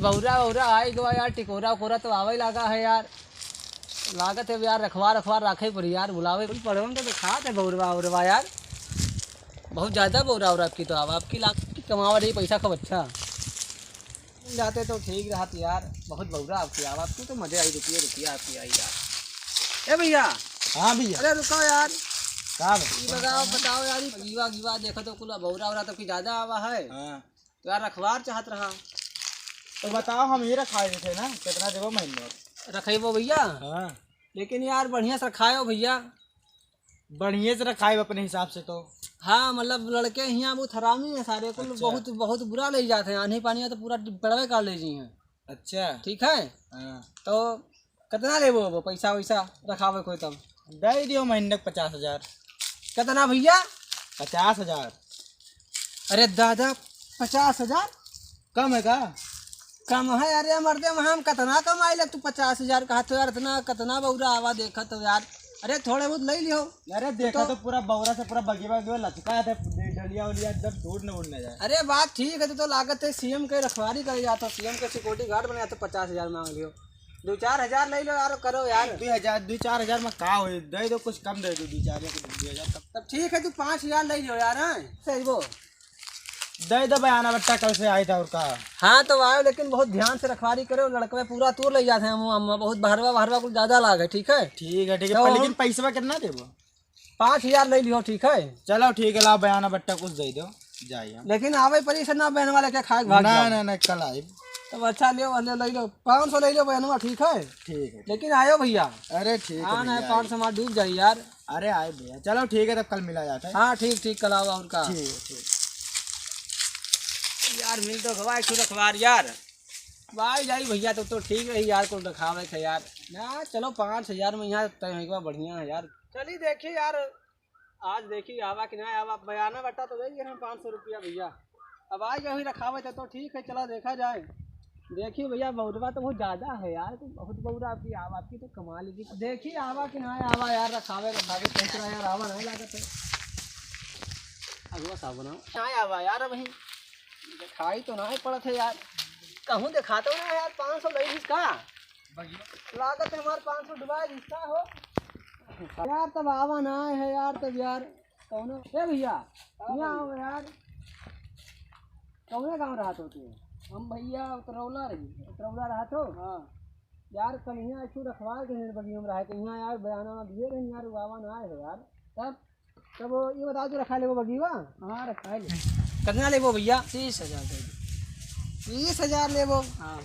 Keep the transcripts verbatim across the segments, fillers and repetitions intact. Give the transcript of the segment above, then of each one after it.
बौरा वौरा आई गवा यार, टिकोरा उकोरा तो आवे लागा है यार। लागत है यार, रखवा रखवा राखे पड़ी यार, बुलावे कुल पड़वन तो दिखात है बौरवा वौरवा यार। बहुत ज्यादा बौरा वौरा आपकी तो आवा, आपकी लाग की कमावा रही पैसा खूब अच्छा। मिल जाते तो ठीक रहत यार, बहुत बौरा आपकी आवा, आपकी तो मजे आई, रुपये रुपया आपकी आई यार। ए भैया। हाँ भैया। अरे रुको यार। का बा? ई बताओ, बताओ यार, ई गीवा गीवा देखो तो कुल बौरा वौरा तो की ज्यादा आवा है। हाँ। तो यार रखवार चाहत रहा। तो बताओ, हम ही रखाए थे ना, कितना देबो महीने में? रखेबो भैया। हाँ। लेकिन यार बढ़िया से रखायो भैया। बढ़िया से रखाए अपने हिसाब से तो। हाँ, मतलब लड़के हियाँ बहुत हरामी है सारे, कुल अच्छा। बहुत, बहुत बुरा ले जाते हैं, आन्ही पानी में तो पूरा पेड़वे काट ले जी हैं। अच्छा। ठीक है। हाँ। तो कितना लेबो अब पैसा वैसा रखावे कोई तब? दे दियो महीने के पचास हजार। कितना भैया? पचास हजार। अरे दादा, पचास हजार? कम है का? कम है? अरे मर्दे, हम कितना कमाई ले, तू पचास हजार कहा तो यार, इतना कितना बौरा आवा देखा तो यार। अरे थोड़े बहुत ले लियो। अरे देखा तो तो पूरा बौरा से पूरा बगीवा जो लचका है, डलिया उलिया एकदम दूर न उड़ने जाए। अरे बात ठीक है, तू तो लागत है सीएम के रखवारी करे जाता, सीएम के सिक्योरिटी गार्ड बने जाता, पचास हजार मांग लियो। दो चार हजार ले लो यार, करो यार। दो हजार, दो चार हजार में का होई? दे दो, कुछ कम दे दो, दो चार या दो हजार तब। तब ठीक है, तू पाँच हजार ले लो यार, हैं? सही वो। दे दो बयाना बट्टा, कल से आए थे और का। हाँ, तो आयो, लेकिन बहुत ध्यान से रखवारी करो, लड़कवे पूरा तूर ले जाते हैं हम, हम बहुत बहरवा, बहरवा कुछ ज्यादा लाग है, ठीक है? ठीक है, ठीक है, तो पर लेकिन हम पैसवा कितना देबो? पाँच हजार ले लियो, ठीक है? चलो ठीक है, लाओ बयाना बट्टा कुछ दे दो, जाइए हम। लेकिन आवे परी से ना बहनवा लेके खाए के भाग ना, जाओ। ना, ना, कल आए। तब अच्छा लियो, ले, ले लो, पाँच सौ ले लो बहनवा, ठीक है? ठीक है। लेकिन आयो भैया। अरे ठीक है हाँ, ना, भैया, पाँच आइए। सौ हमार डूब जाई यार। अरे आए भैया, चलो ठीक है, तब कल मिला जाता है। हाँ, ठीक, ठीक, कल आओ और का। ठीक है, ठीक। यार मिल तो गवा एक ठो रखवार यार। भाई जाई भैया, तो, तो ठीक रही यार, कुल रखावे थे यार। ना, चलो पाँच हजार में यहाँ तय होइगा, बढ़िया है यार। चली देखी यार, आज देखी आवा कि ना आवा, बयाना बट्टा तो दे दिए हम पाँच सौ रुपया भैया। अब आई गई रखावे थे तो ठीक है, चला देखा जाए। देखी भैया, बौरवा तो बहुत ज्यादा है यार, तो बहुत बौरा आपकी आवा, आपकी तो कमाल की। देखी आवा कि ना आवा यार, रखावे, रखावे, कह रहा यार, आवा नहीं लागत है। अगवा साहब बनाओ। ना आवा यार, अबहीं दिखाई तो ना पड़त है यार। कहूँ दिखाते हो ना यार, पाँच सौ ले लीस का? लागत है हमार पाँच सौ डुबा लीस का हो। यार तब आवा ना है यार, तब यार कौनो, ए भैया, हाँ यहाँ आओ यार। कौने गाँव रहत हो तू? हम भैया उतरौला रही। उतरौला रहत हो? हाँ। यार कल यहाँ अच्छू रखवार के बगिया में रहे, तो यहाँ यार बयाना में दिए रहे यार, वो आवा ना आए हो यार। तब तब ये बताओ, तू रखा लेबो बगीवा? हाँ, रखा ले। कितना लेबो भैया? तीस हजार दे दो। तीस हजार लेबो? हाँ।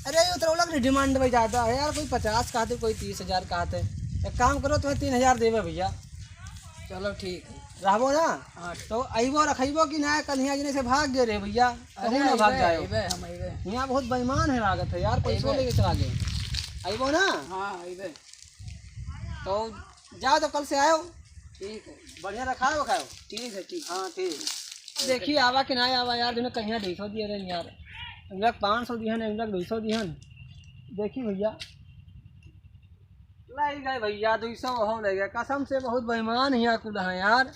अरे, ये उतरौला की डिमांड भाई ज्यादा है यार, कोई पचास कहते, कोई तीस हजार कहते। एक काम करो, तुम्हें तीन हजार देबे भैया। चलो ठीक है। रहबो ना? हाँ। तो अइबो रखइबो कि ना, कल यहाँ जने से भाग गए रहे भैया, अरे कहूँ ना भाग अइबे, जायो। अइबे, हम अइबे। यहाँ बहुत बेईमान है लागत है यार, पैसो अइबे। लेके चला गए। अइबो ना? हाँ, अइबे। तो जाओ, तो कल से आयो। ठीक है। बढ़िया रखाओ, खाओ। ठीक है, ठीक। हाँ, ठीक। देखी आवा कि ना आवा यार, जने कहिया ढाई सौ दिए रहे यार, हमरा पाँच सौ दिहन, हमरा दो सौ दिहन। देखी भैया, ले गए भैया, दो सौ हो ले गए। कसम से बहुत बेईमान हिया कुल है यार।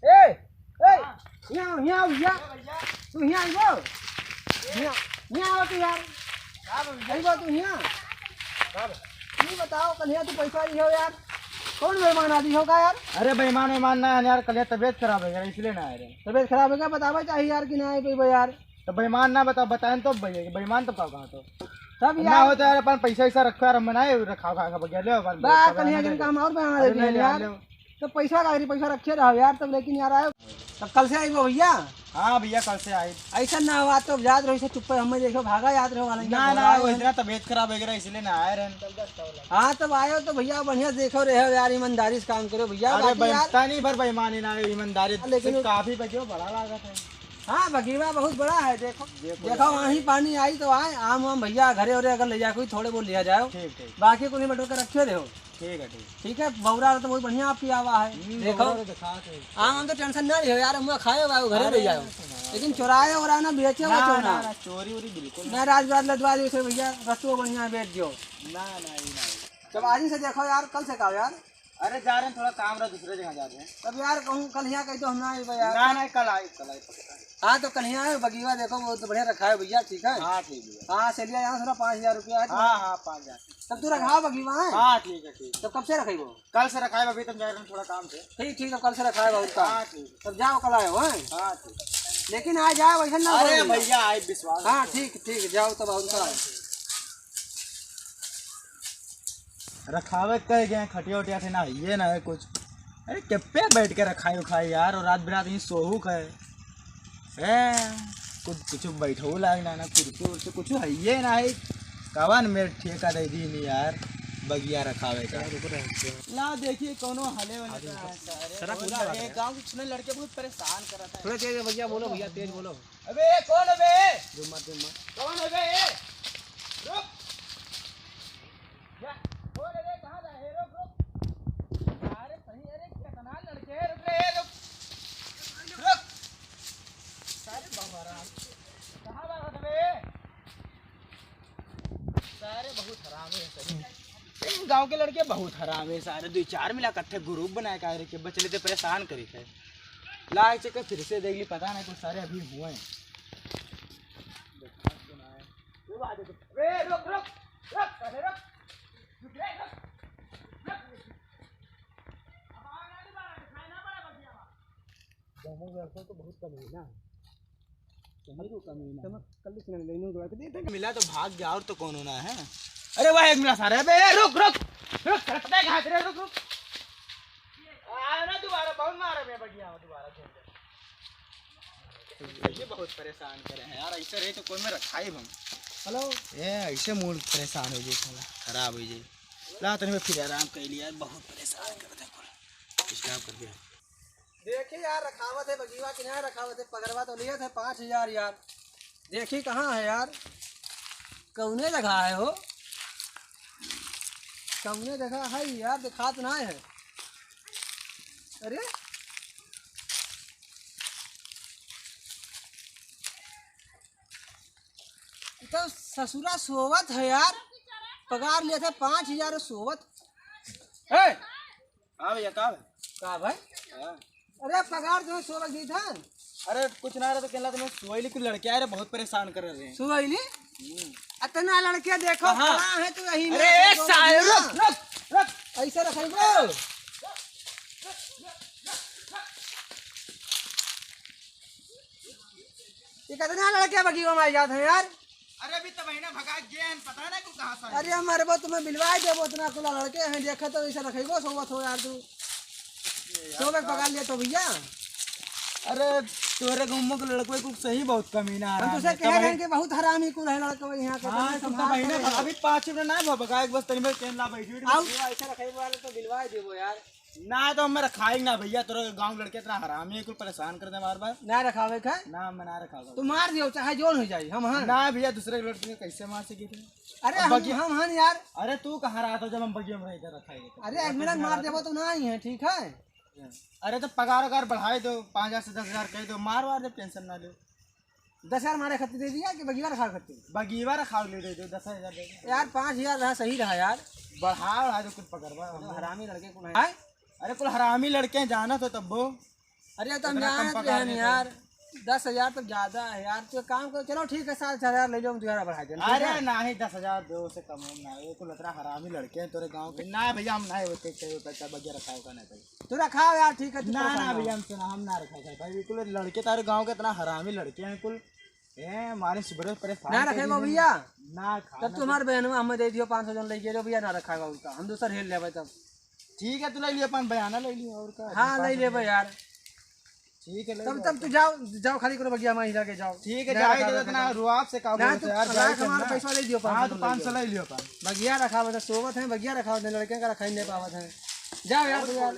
ए, ए, हाँ। हिया, हिया, हिया। ए भैया। तू हिया आइबो? हिया, हिया आओ तू यार। का बा भैया? आइबो तू हिया? का बा? ई बताओ, कल हिया तू पैसा दिहो यार। कौन बेईमान आदमी हो का यार? अरे बेईमान, बेईमान ना है यार, कल हिया तबीयत खराब है यार, इसलिए ना आए रहे। तबीयत खराब है क्या? बतावे चाहिए यार कि ना आए पइबो यार। तो बेईमान ना बताओ, बताएं तो भैया, बेईमान तो का कहा तो। तब ना यार। हो तो यार, अपन पैसा वैसा रखो यार, हम बनाए रखा खा खा गया, ले अपन बा, पैसा कल हिया बनाने जिनका दे। हम और बना अरे देते हैं नहीं यार, यार। ले। तो पैसा का, पैसा रखे रहो यार, तब लेकिन यार आयो। तब कल से आइबो भैया? हाँ भैया, कल से आए। ऐसा ना हुआ तो याद रहो, इसे चुप्पे हमें देखो, भागा याद रहो वाला ना, ना, वो इतना तबीयत खराब हो गया, इसलिए ना आए रहन। हाँ, तब आयो तो भैया बढ़िया देखो रहे हो यार, ईमानदारी से काम करो भैया, अरे बाकी यार तानी भर बेईमानी ना, ईमानदारी लेकिन से काफी बचो, बड़ा लागत है। हाँ, बगीवा बहुत बड़ा है, देखो। देखो देखो यार। वहीं पानी आई तो आए, आम वाम भैया घरे उरे अगर ले जाए कोई, थोड़े बहुत लिया जाए। ठीक, ठीक। बाकी कुल बटोर के रखे रहो। ठीक है, ठीक। ठीक है, बौरा तो बहुत बढ़िया आपकी आवा है। हम्म, देखो। बौरा तो दिखात है। आम, आम तो टेंशन ना लियो यार, हम खाए वाए, घरे अरे, ले जाओ। सुना। लेकिन चोराए और ना बेचे, ना, वो चोर ना, ना। ना, चोरी वोरी बिल्कुल ना। ना, राज राज लदवा दियो से भैया, रस्तुआ बढ़िया बेच दियो। ना, ना, ये ना। जब आज ही से देखो यार, कल से का यार? अरे जा रहे हैं, थोड़ा काम रहा, दूसरे जगह जा रहे हैं। तब यार कहूँ कल यहाँ कह दो, हम ना आइबे यार। ना, ना, कल आए, कल आए, पक्का। हाँ, तो कल ही आए, बगीवा देखो, बहुत बढ़िया रखा है भैया, ठीक है? हाँ, ठीक है। हाँ, चलिए, यहाँ से ना पाँच हजार रुपया है। हाँ, हाँ, पाँच हजार। तब तू रखा बगीवा है? हाँ, ठीक है, ठीक। तब कब से रखेबो? कल से रखाए, अभी तुम जा रहे हो थोड़ा काम से। ठीक, ठीक, तो कल से रखाए बहुत काम। हाँ, ठीक। तब जाओ, कल आयो, हैं? हाँ, ठीक। लेकिन आ जाओ, वैसे ना अरे बोलो। भैया, आए विश्वास हाँ, रखो। ठीक, ठीक, जाओ तब और का। रखावे कह गए, खटिया उटिया थे ना, ये ना है कुछ। अरे, के पे बैठ के रखाई उखाई यार, और रात बिरात यहीं सोहू का है। ए, कुछ, कुछ बैठो लाग ना, ना कुर्सी उर्सी कुछ है ये ना है। कवन मेर ठेका दे दी नी यार, बगिया रखावे का। ला देखिए, कोनो हले वाले का है, सारे। सरा बहुत कुछ लगा ये है। गाँव के सुने लड़के बहुत परेशान कर रहे हैं। थोड़ा तेज भैया बोलो, भैया तेज बोलो। अबे, कौन है बे? धुम्मा, धुम्मा। कौन है बे? रुक। या, कौन है बे? कहाँ जा है? रुक, रुक। अरे सही, अरे कितना लड़के हैं, रुक रे, रुक। रुक। सारे बहरा। कहाँ भागत बे? सारे बहुत हरामी है सही। इन गाँव के लड़के बहुत हरामी है सारे, दो चार मिला कट्ठे group बनाए का रे के बचले ते परेशान करी थे। लाए चक्कर फिर से देख ली, पता नहीं कुछ सारे अभी हुए हैं। ए, रुक, रुक, रुक, अरे रुक, रुक रे, रुक, रुक। अब आना नहीं बड़ा, दिखाई ना बड़ा बगिया। जमो व्यवस्था तो बहुत कम है ना। कमी को कमी ना। चमक कल से लेने को दे दे। मिला तो भाग गया और तो कौन होना है। अरे वाह, एक मिला सारे। अबे, ए, रुक, रुक, रुक, सड़क पे घास रे, रुक, रुक। आ ना दोबारा, बहुत मारा मैं बगिया में दोबारा खेल। ये बहुत परेशान करे हैं यार, ऐसे रहे तो कोई में रखाई हम। हेलो। ए, ऐसे मूड परेशान हो जाए, साला खराब हो जाए। ला तने में फिर आराम कर लिया, बहुत परेशान कर दे कुल। Disturb कर दिया। देखी यार, रखावत है बगीवा कि ना रखावत है, पगरवा तो लिया था पाँच हजार यार। देखी कहाँ है यार, कौने जगह है हो, कौने जगह है यार, दिखात ना है। अरे, इ तो ससुरा सोवत है यार, पगार लेत है पाँच हजार सोवत। ए! हाँ भैया, का है? का भाई? हाँ। अरे पगार जो सोवत दी था। अरे कुछ ना रहा तो कहला तो मैं सोइली, कुछ लड़के आए रहे, बहुत परेशान कर रहे हैं। सोइली? हम्म। इतना लड़के देखो, कहाँ? खड़ा है तो यही अरे ना, साले, रुक, रुक, रुक। ऐसे रख लो। ये कितना लड़के बगियो में आ जात है यार। अरे अभी तो महीना भगा गए हैं, पता ना कुल कहाँ से आए। अरे हम मरबो तुम्हें बिलवाए देबो, इतना कुला लड़के हैं, देखा तो ऐसा रखेगो, सोवत हो यार तू। सोवे के पकड़ लिया तो भैया। अरे तोरे गाँव के लड़कों को सही बहुत कमीना हम हरामी तुझे है, कह रहे हैं कि बहुत हरामी कुल है लड़का यहाँ के, हाँ, तो तुम तो संभाल महीना के भगा, रहो। अभी पाँच मिनट ना भगा, एक बस तनी में चैन ला बैठी, बैठी आओ। भैया, ऐसा रखेगो वाले तो बिलवाए देबो यार। ना तो हम रखाई ना भैया, तोरे गाँव के लड़के इतना हरामी है, कुल परेशान कर दे बार बार। ना रखावे का? ना, मैं ना रखाऊंगा। तू मार दियो, चाहे जोन हो जाए, हम हैं। ना भैया, दूसरे लड़के को कैसे मार सके थे? अरे अब हम, बगिया हम हैं यार। अरे तू कहाँ रहा था जब हम बगिया में रहे थे, रखाई थे? अरे एक मिनट मार देबो तो ना ही है, ठीक है? अरे तो पगार वगार बढ़ाई दो, पाँच हजार से दस हजार कह दो, मार वार दे, tension ना लो। दस हजार मारे खातिर दे दिया कि बगीवा रखा खातिर? बगीवा रखा ले दे दो, दस हजार दे दो। यार, पाँच हजार रहा, सही रहा यार। बढ़ा, बढ़ा दो, कुछ पकड़वा। अरे, हरामी लड़के कौन है? हैं? अरे, कुल हरामी लड़के हैं, जाना तो तब वो। अरे, तो हम इतना कम जानत पगार रहन देते हैं। यार, दस हजार तो ज्यादा है यार। तो काम करो, चलो ठीक है, सात हजार ले लो, हम दोबारा बढ़ा देंगे, ठीक अरे, है? नहीं, दस हजार दो से कम हम ना, ये कुल इतना हरामी लड़के हैं तोरे गाँव के। ना भैया, हम नहीं होते, चाहिए पैसा बगिया रखा होगा ना भाई। तू रखाओ यार, ठीक है, तू ना, परेशान ना ना हो। भैया, हमसे ना, हम ना रखा था भाई, बिल्कुल लड़के तारे गाँव के इतना हरामी लड़के हैं कुल। ए, हमारे सुबह परेशान ना कर रखेगा दिए भैया। ना खा, तब ना तुम्हारे बहनवा हमें दे दियो पाँच सौ जन लेके जो भैया ना रखाएगा उनका, हम दूसर हेल लेवे तब। ठीक है, तू ले लियो अपन बयाना ले लियो और का, हाँ, पाँच सौ ले लेवे जन। यार। ठीक है, ले तब, लियो तब अपन। तू जाओ, जाओ खाली करो बगिया में हिला के जाओ। ठीक है, ना जाए रखावे दे इतना का। रुआब से का ना, बोलते तू यार, लाख जाए हमारा ना। पैसा ले दियो, हाँ, पाँच सौ तो जन ले पाँच सौ लियो। ले लियो अपन। बगिया रखावत है, सोवत है, बगिया रखावत है, लड़के का रखाई नहीं पावत है। जाओ यार, तू यार।